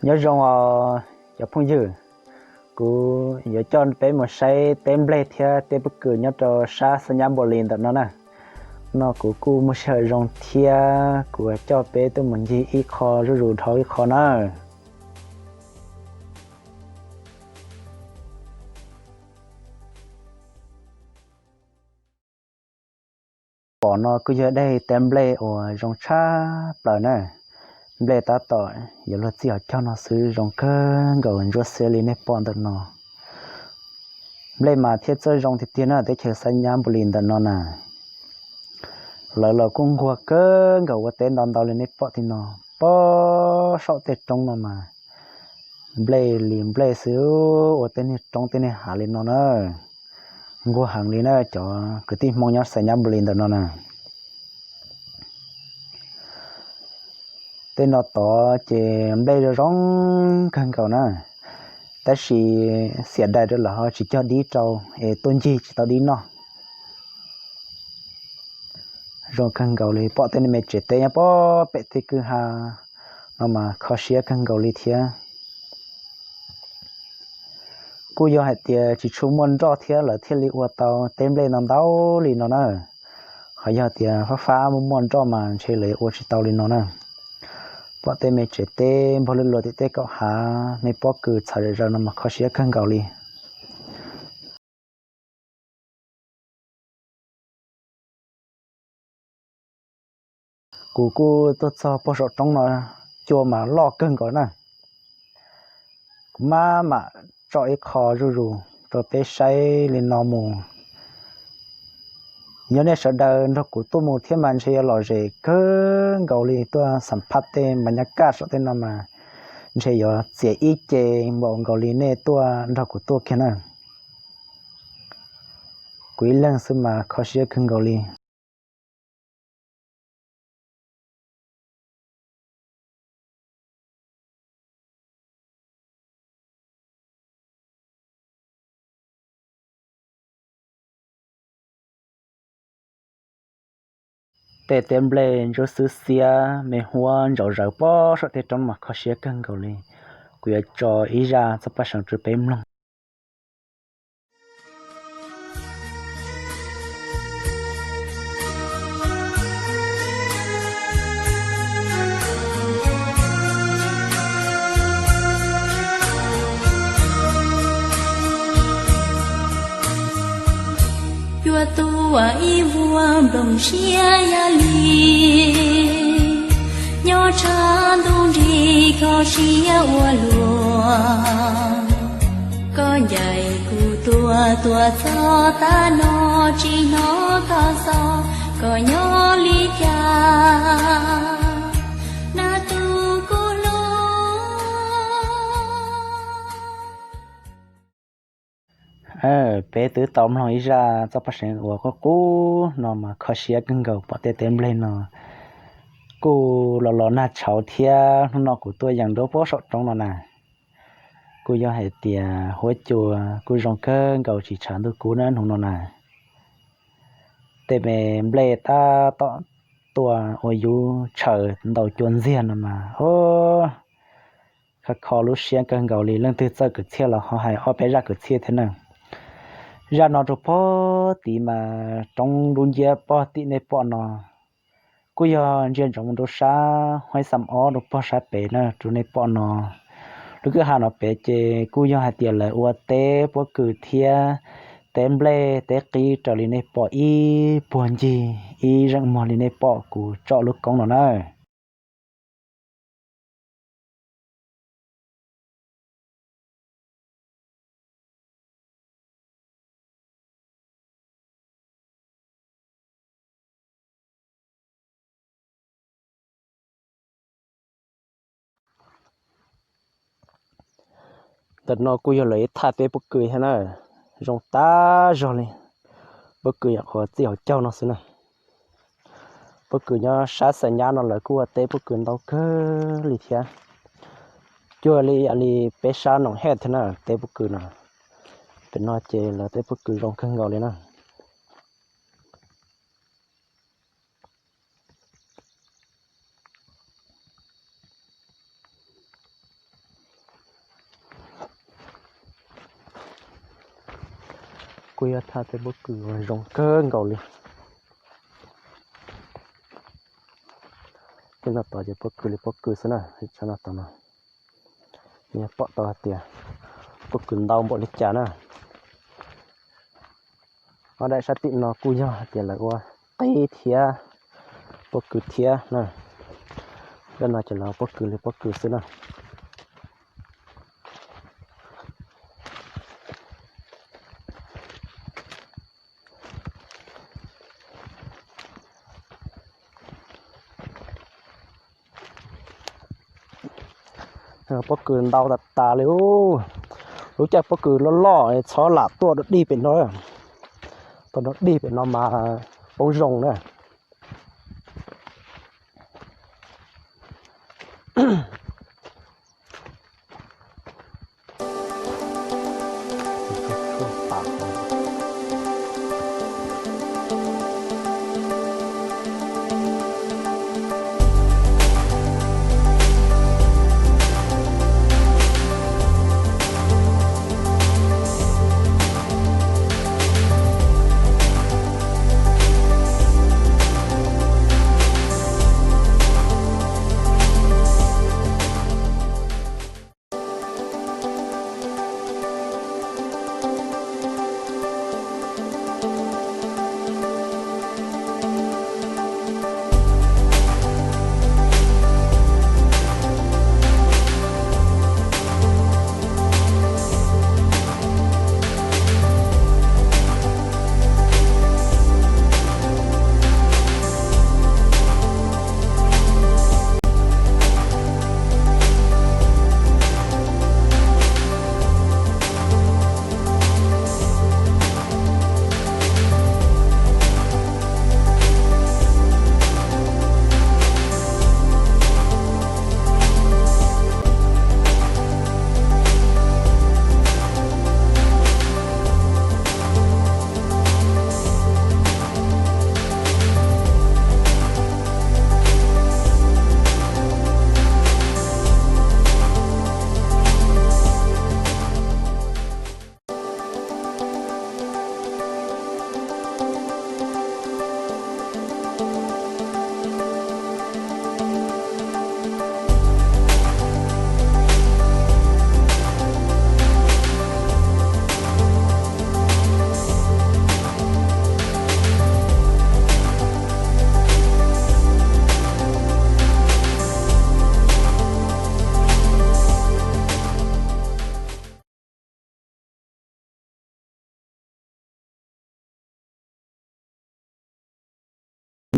Nyob zoo os cov phooj ywg, kuv yuav coj peb mus saib teb nplej thiab teb pob kws nyob rau sab Xab Nyab Npus Lis ntawm no na. No kuv kuj muaj sij hawm zoo thiab kuv coj peb tuaj mus ncig ib qho zuj zus dhau ib qho na. Pom no kuj yog daim teb nplej uas zoo tshaj plaws na. Nplej tab tom yuav luag txij hauv caug no xwb, zoo kawg nkaus ntsuab xiab li nej pom ntawm no. Nplej mas thiaj txawj zoo tiag tiag na, teb chaws Xab Nyab Npus Lis ntawm no na. Lawv los kuj nquag kawg nkaus ua teb ntau ntau li nej pom tim no. Pob saum tej roob no mas nplej li nplej xwb, ua tej niag roob tej niag hav li no na. Nquag heev li na cov kwv tij Hmoob nyob Xab Nyab Npus Lis ntawm no na. Tej no tod ces nplej zoo zoo kawg nkaus na, tab sis xiam dais rau lawv ho tsis cog dib rau es tuaj ncig tsis tau dib noj. Zoo kawg nkaus li, pom tej me tsev teb nyob pem tej kwj ha no mas kho siab kawg nkaus li thiab. Kuj yog hais tias tsis tshua muaj nroj thiab lawv thiaj li ua tau teb nplej no ntau li no na. Ho yog tias fab fab muaj muaj nroj mas ntshe lawv ua tsis tau li no na. Pom tej me tsev teb npog lwj luas tim tej kaum hav, me pob kws txhawv zom zaws no mas kho siab kawg nkaus li. Kuv kuj tuaj txog pem saum roob no, cua mas loj kawg nkaus na. Kuv maj mam tsom ib qho zuj zus rau peb saib li no mus. Yog nej sawv daws nrog kuv tuaj mus thiab mas ntshe yuav lom zem kawg nkaus li, tuaj xam phaj tej mas nyab kaj saum tej no mas ntshe yuav txias ib ce npaum nkaus li nej tuaj nrog kuv tuaj kiag na. Kuv ib leeg xwb mas kho siab kawg nkaus li. Tej teb nplej ntsuab xwb xiab me huab ntsaum zaws pem saum tej roob mas kho siab kawg nkaus li. Kuv yuav tso ib zaj txoj paj seev rau peb mloog. Cuaj tuaj ib vuag nplooj siab yaj li, nyob tshav ntuj nrig kho siab ua luaj. Koj ncaim kuv tuaj tuaj txog tag no, tsis hnov koj xov koj nyob li cas, na tus kuv hlub. Peb twb tau mloog ib zaj txoj paj seev uas qub qub no mas kho siab kawg nkaus, pom tej teb nplej no kuj los los nag tshauv thiab. Hnub no kuv tuaj yees nruab pem saum roob no na, kuj yog hais tias huab cua kuj zoo kawg nkaus tsis tshav ntuj kub na hnub no na. Tej me nplej tab tom tuaj ua yub tshaws ntaus cua ntxiag no mas, o, kho kho lub siab kawg nkaus li. Leej twg txawj kwv txhiaj los ho hais ob peb zaj kwv txhiaj thiab na. Zaj no rau pog tid mas roob dub nciab pog tim nej pom no, kuj yog ntsia ntsoov rau sab Huaib Xam Ob rau pog sab pem na rau nej pom no. Lub kwj ha no pem ces kuj yog hais tias lawv ua teb pob kws thiab teb nplej teb qib raws li nej pom ib puag ncig ib zeem muag li nej pom kuv tsom lub koob no na. Ntawm no kuj yog lawv ib thaj teb pob kws thiab na, zoo tag zog li. Pob kws yam qhuav txij hauv caug no xwb na. Pob kws nyob sab Xais Nyab no lawv kuj ua teb pob kws ntau kawg li thiab. Cuag li yam li peb sab Noom Hej thiab na, teb pob kws no. Pem no ces lawv teb pob kws zoo kawg nkaus li na. kuj yog thaj tej pob kws uas zoo kawg nkaus li. Tej no tod ces pob kws li pob kws xwb na, tsab no tod no. Yog pom tau hais tias pob kws ntau npaum li cas na. Ob daim sab tim no kuj yog hais tias lawv ua qib thiab, pob kws thiab na. Zaj no ces lawv ua pob kws li pob kws xwb na. Pob kws ntau tas tas li. Lub caij pob kws loj loj txhob lam tuaj dog dig pem no. Tuaj dog dig pem no mas poob zoo na.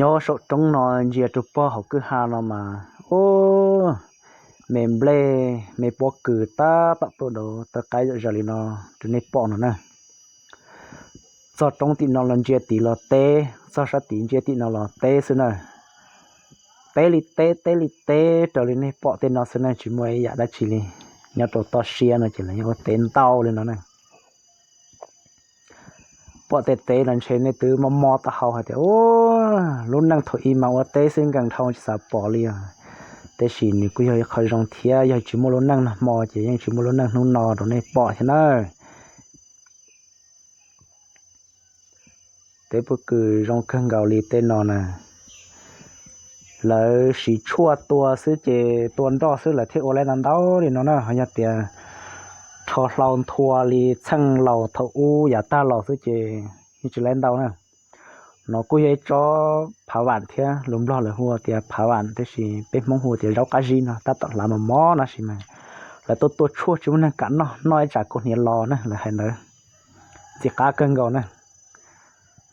Nyob saum roob no ntsia rau pog hauv kwj ha no mas, ub, me nplej me pob kws tab tom tuaj dov taw qaib zom zaws li no rau nej pom no na. Txog roob tim no los ntsia tid los teb, txog sab tid ntsia tim no los teb xwb na. Teb li teb, teb li teb raws li nej pom tej no xwb na, tsis muaj ib yam dab tsi li. Nyob rau toj siab no ces lawv yeej ua teb ntau li no na. Pom tej teb no ntshe nej twb mob mob taub hau hais tias, ub, lub neej thaum ub mas ua teb xwb nkees dhau tsis xav pom li os. Tab sis nws kuj yog ib qho zoo thiab, yog tsis muaj lub neej nag hmo ces yeej tsis muaj lub neej hnub no rau nej pom thiab na. Teb pob kws zoo kawg nkaus li tej no na. Lawv siv tshuaj tua xwb ces tua nroj xwb lawv thiaj ua lawv ntau ntau li no na. Ho yog tias rho hlau nthua li txheej laus thaum ub yav tag los xwb ces yeej tsis lawv ntau na. No kuj yog ib tsob phav vam thiab, lus Nplog lawv hu tias phav vam tab sis peb Hmoob hu tias zaub qab zib no, tab tom hlav mos mos no sis mas lawv tuaj tua tshuaj tsis muaj neeg kam noj, noj ib tsam kaus hniav los na lawv hais ntawd. Ntxim qab kawg nkaus na.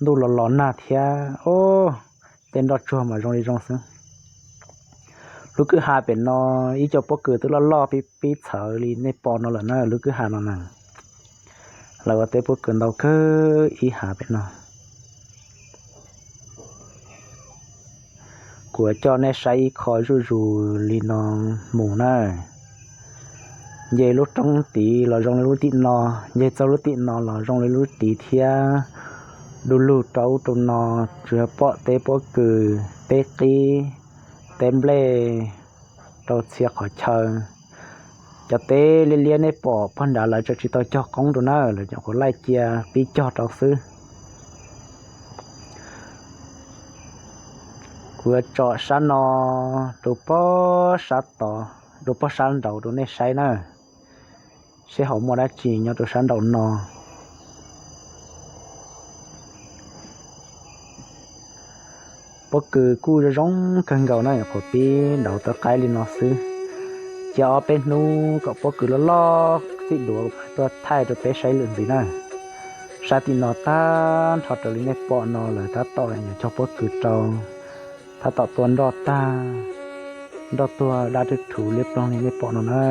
Ntuj los los nag thiab, o, tej nroj tsuag mas zoo li zoo xwb. Lub kwj ha pem no ib co pob kws twb loj loj pib pib txhawv li nej pom no lawm na, lub kwj ha no na. Lawv ua teb pob kws ntau kawg ib hav pem no. Kuv coj nej saib ib qho zuj zus li no mus na. Nce lub roob tid los zoo li lub tim no, nce txog lub tim no los zoo li lub tid thiab. Du lug rau ub rau no, tsuas yog pom teb pob kws, teb qib, teb nplej rau txhia qhov chaw. Cov teb liab liab nej pom pog nrad lawv tseem tsis tau cog qoob rau na, lawv nyuam qhuav laij cia pib cog rau xwb. Kuv yuav tsom sab no rau pob sab tod, rau pob sab nraud rau nej saib na, seb ho muaj dab tsi nyob rau sab nraum no. Pob kws kuj zoo zoo kawg nkaus na, nyuam qhuav pib nrauv tawv qaib li no xwb. Cia ob peb hnub kom pob kws loj loj txij duav tuaj thaij rau peb saib lwm ntxiv na. Sab tim no tag nrho raws li nej pom no lawv tab tom yuav cog pob kws rau, tab tom tua nroj tag, nroj tuag daj rwg rhuv liab ploog li nej pom no na.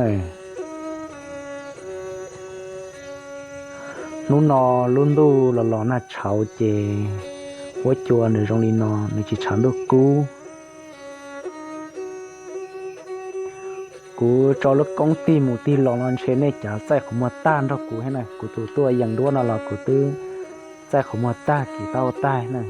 Hnub no lub ntuj los los nag tshauv ces huab cua nws zoo li no, nws tsis tshav ntuj kub. Kuv tso lub koob tig mus tig los no ntshe nej cov txaij qhov muag tag nrog kuv thiab na, kuv tus tuaj yees duab no los kuv twb txaij qhov muag tag kis taub hau tag na.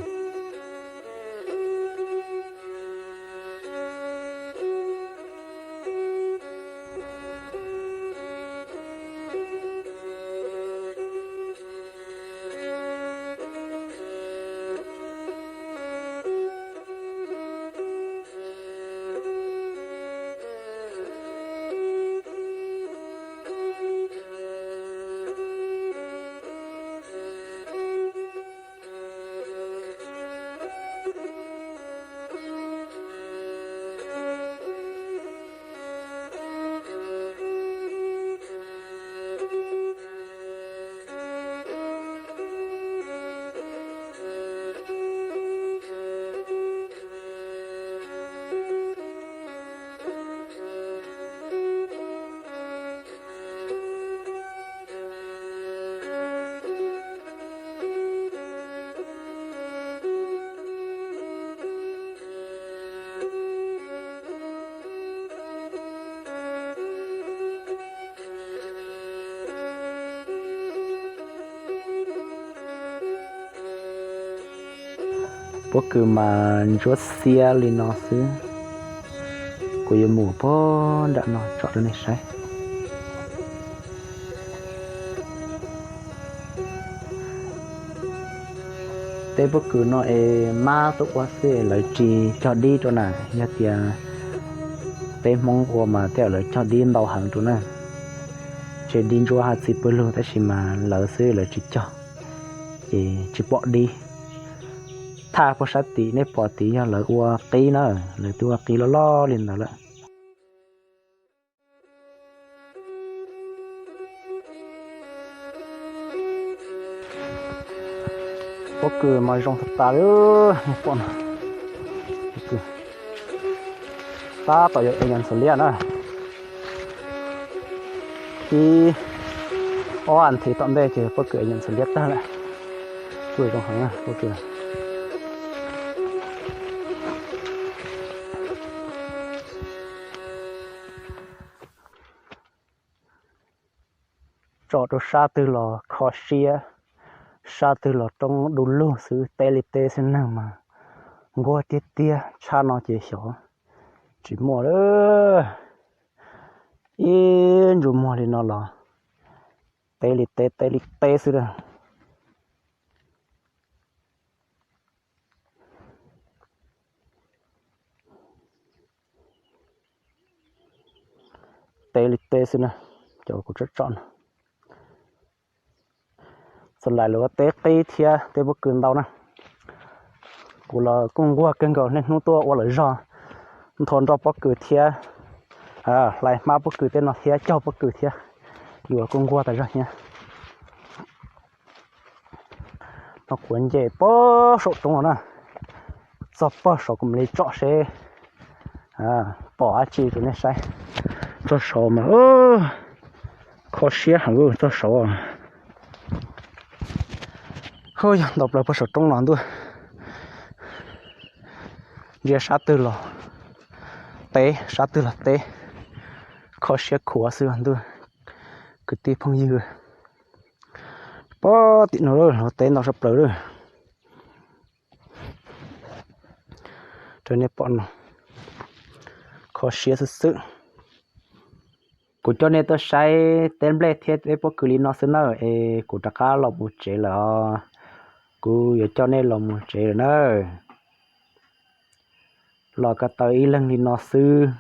Pob kws mas ntsuab xiab li no xwb. Kuv yuav mus puag nram no tsom rau nej saib. Teb pob kws no es mab tuaj ua xwb, lawv tsis cog dib rau na. Yog tias peb Hmoob ua mas tej zaum lawv cog dib ntau heev rau na. Tsev dib ntsuab haj txiv pw lug tab sis mas lawv xwb lawv tsis cog, ces tsis pom dib. Thaj puag sab tid nej pom tid yog lawv ua qib na, lawv twb ua qib loj loj li ntawd lawm. Pob kws mas zoo tas tas li, pom no. Tab tom yuav ev nyuam ntxhuav liab na. Ib ob as thiv tom ntej ces pob kws ev nyuam ntxhuav liab tag lawm. Kuj zoo heev pob kws. Tsom rau sab twg los kho siab, sab twg los roob du lug xwb, teb li teb xwb, neeg mas nquag tiag tiag, tshaj no ces xyov tsis muaj lawm. Ib ntsug muag li no los teb li teb, teb li teb xwb a. Teb li teb xwb na, cov kuv tsom tsom no. Txawm lais lawv ua teb qib thiab teb pob kws ntau na. Kuv los kuj nquag kawg nkaus, niaj hnub tuaj ua lawm zog, nthua nroj pob kws thiab, hlais hmab pob kws tej no thiab cog pob kws thiab, yuav kuj nquag tas zog thiab. No kuv nce pog saum roob no na, txog pog saud kuv mam li tsom seb pom dab tsi rau nej saib. Txog saud mas kho siab heev txog saud. Hu, yog ntau plaws pog saum roob no ntuj. Ntsia sab twg los teb, sab twg los teb, kho siab khuav xwb ntuj. Kwv tij phooj ywg, pog tim no lawv teb ntau sab plaws lawm. Raws nej pom no, kho siab xwb xwb. Kuv coj nej tuaj saib teb nplej thiab teb pob kws li no xwb nawb, es kuv rov qab los mus tsev lawm os. Kuv yuav coj nej los mus tsev lawm nawb. Los ko taw ib leeg li no xwb.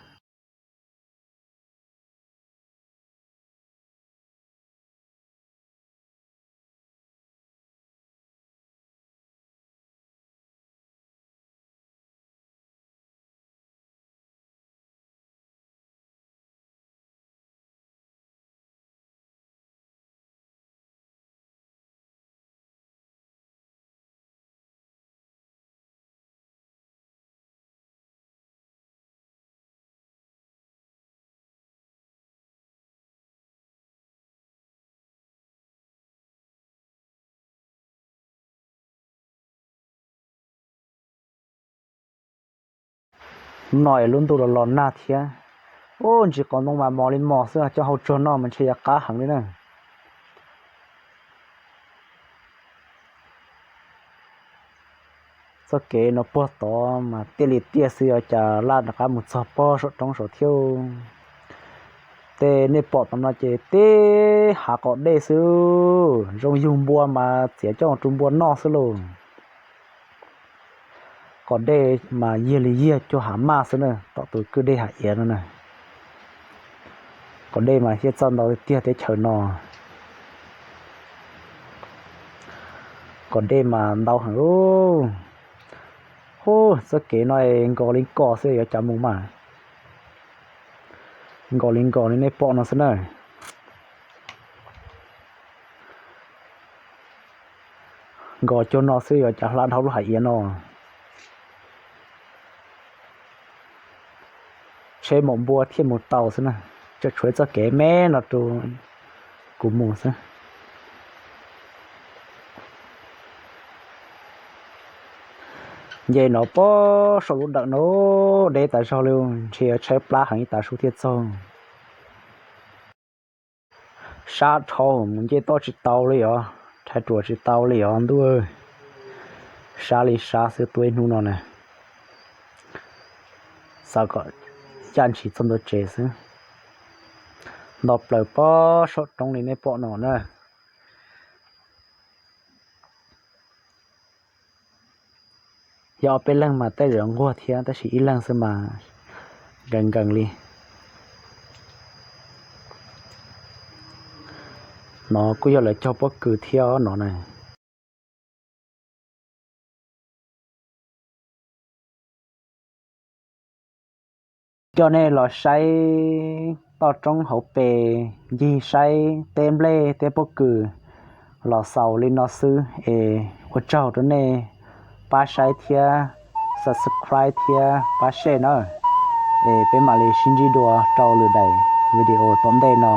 No es lub ntuj los los nag thiab. Ub, ntsis qos ntoo mas mos li mos xwb, coj hau tsuag noj mas ntshe yuav qab heev li na. Txoj kev no puag tod mas tiaj li tiaj xwb, ua cas laj rov qab mus txog pob saum roob saud thiab. Tej nej pom tom no ces teb hav qos dej xwb, zoo yug npua mas txiav coj rau npua noj xwb lauj. Qos dej mas yag li yag cuag hav maj xwb na, tom tus kwj dej hav iav no na. Qos dej mas thiaj txawj ntau tiag teb chaws no. Qos dej mas ntau heev lauj. Ub, txoj kev no nkos li nkos xwb yuav cas mus mas. Nkos li nkos li nej pom no xwb na. Nkos cuag no xwb yuav cas hla dhau lub hav iav no. Tsheb maum npua thiaj mus tau xwb na. Tseem tshuav txoj kev me no rau kuv mus xwb. Nce no pob saum lub dawm no deb tas zog li, ntshe yuav tshaib plab heev ib tav su thiaj txog. Sab dhau mus nce toj tsis tau li os, rhais ruam tsis tau li os ntuj. Sab li sab xwb, tuaj ib hnub no na, xav kom caj ntshis txog ntua tsev xwb. Nto plaws pob saum roob li nej pom no na. Yog ob peb leeg mas tej zaum nquag thiab, tab sis ib leeg xwb mas nkees nkees li. No kuj yog lawv cog pob kws thiab no na. Coj nej los saib toj roob hauv pes, ncig saib teb nplej teb pob kws los xaus li no xwb es ua tsaug rau nej pab saib thiab subscribe thiab pab share na. Es peb mam li sib ntsib dua rau lwm daim video tom ntej no.